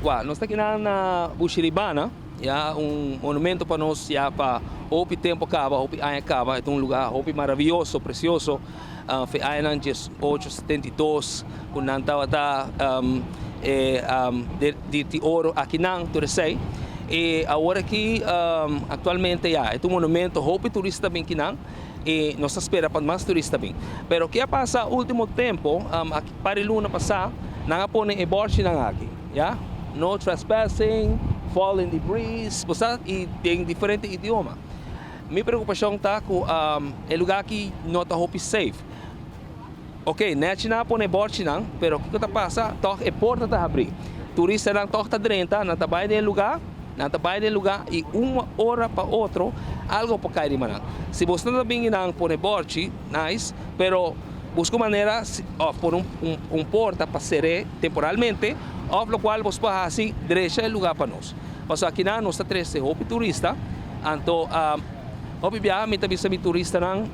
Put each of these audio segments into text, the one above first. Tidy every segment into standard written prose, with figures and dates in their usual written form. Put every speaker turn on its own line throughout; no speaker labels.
Wa, nos ta kinan na Bushiribana, ya un monumento pa nos ya pa hopi tempo caba, hopi aña caba. E ta un lugar hopi maraviyoso, precioso. Fe añanan 1872 cu nan tabata e dirti oro akinan tur esey. Y awor aki actualmente ya e ta un monumento, hopi turista ta bin kinan y nos ta spera pa mas turista bin. Pero ke a pasa ultimo tempo, aki par di luna pasa nan a pone e borchinan aki, ya, no trespassing, falling debris, bo sa, y den diferente idioma. Mi preocupacion ta cu e lugar aki no ta hopi safe. Ok, nechi nan a pone borchinan, pero kico ta pasa? Toch e porta ta habri. Turistanan toch ta drenta, nan ta bay den e lugar, nan ta bay den e lugar y un ora pa otro algo por cay riba nan. Si bosnan ta bini nan pone borchi, nice, pero busca un manera of pone un porta pa cere temporalmente of locual bos por haci drecha e lugar pa nos. Pasobra akinan nos ta trece hopi turista, anto hopi biaha mi ta bisa mi turistanan,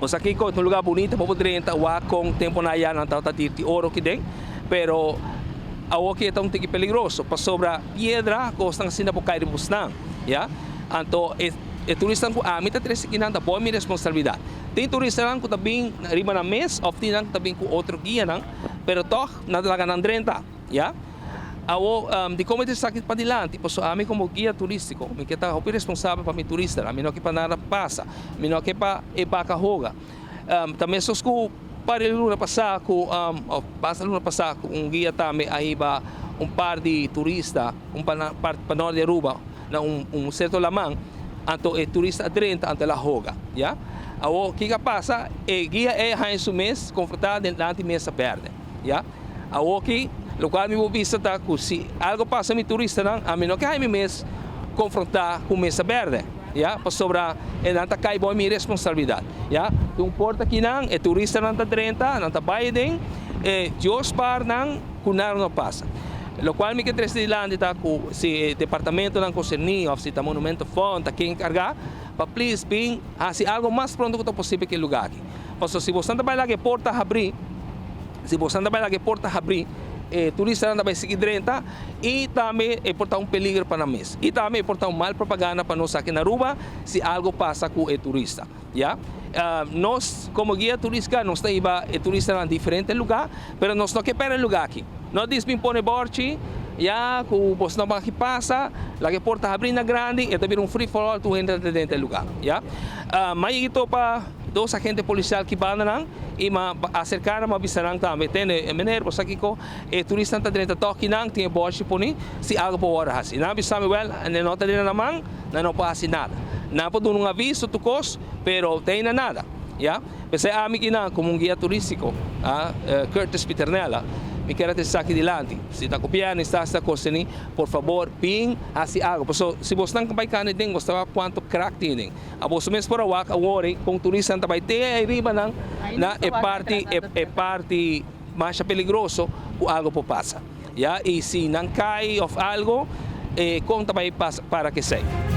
Nos aki ta un lugar bunito pa bo drenta wak con temponan aya nan tabata dirti oro aki den, pero awoki e ta un tiki peligroso pasobra piedra cosnan asina por cay riba bosnan, ya. Anto e e turistanan cu ami ta trece akinan ta bo mi responsabilidad. Tin turistanan cu ta bin riba nan mes of tin nan cu ta bin cu otro guianan, pero tog nan ta laga nan drenta, ya. Awo, dikon mi ta esaki padilanti? Pasobra ami komo guia turístiko, mi ke ta hopi responsabel pa mi turistanan. Mi no ke pa nada pasa. Mi no ke pa e baka hoga. Ta meskos ku par di luna pasá ku, òf basta luna pasá ku un guia tambe a hiba un par di turista un pa na parti pa nort di Aruba na un un sierto laman, anto e turista a drenta anto el a hoga, ya. Awo, kiko a pasa? E guia ei a haña su mes konfrontá den lanti mesa bèrdè, ya. Awoki, lokual mi por bisa ta ku si algo pasa mi turistanan, ami no ke haña mi mes konfrontá ku mesa bèrdè, ya, pasobra e nan ta kai bou mi responsabilidat, ya. Tin un porta akinan, e turistanan ta drenta, nan ta bai aden, e Dios par nan ku nada no pasa. Lokual mi ke trese dilanti ta ku si e departamentonan konserní òf si ta Monumento Fund ta ken enkargá, pa plis bin hasi algo mas pronto ku ta posibel ku e lugá aki. Pasobra si boso ta bai laga e porta habrí, Si boso ta bai laga e porta habrí, e turistanan ta bai sigui drenta i tambe e por ta un peliger pa nan mes. I tambe e por ta un mal propaganda pa nos aki na Aruba si algo pasa ku e turista. Ya. Nos komo guia turistka nos ta hiba e turistanan diferente lugá, pero nos no ke pèrdè e lugá aki. No dis bin pone bòrchi ya ku boso no ban aki pasa, laga e porta habrí na grandi, e ta bira un free for all tur hende ta drenta e lugá. Ya. Maigi topa. Dos agente policial ki banda nan y ma acerca nan ma bisa nan tambe, tende meneer bo sa kico e turistanan ta drenta toki nan tin e boshi poni si algo por worde haci. Nan a bisa mi wel nan no ta den nan man nan no por haci nada. Nan por duna un aviso tur cos pero te aina nada ya. P'esei ami ki nan como un guia turistico Curtis Pieternella mi kier a trece esaki dilanti si ta gobierno instancia ta coseni por fabor bin haci algo pasobra si bosnan bai cana den bos ta wak cuanto crack tin den. A boso mes por a wak awor kon turistanan ta bai te ariba nan na e parti e parti masha peligroso ku algo por pasa ya y si nan kai of algo kon ta bai pasa para kesei.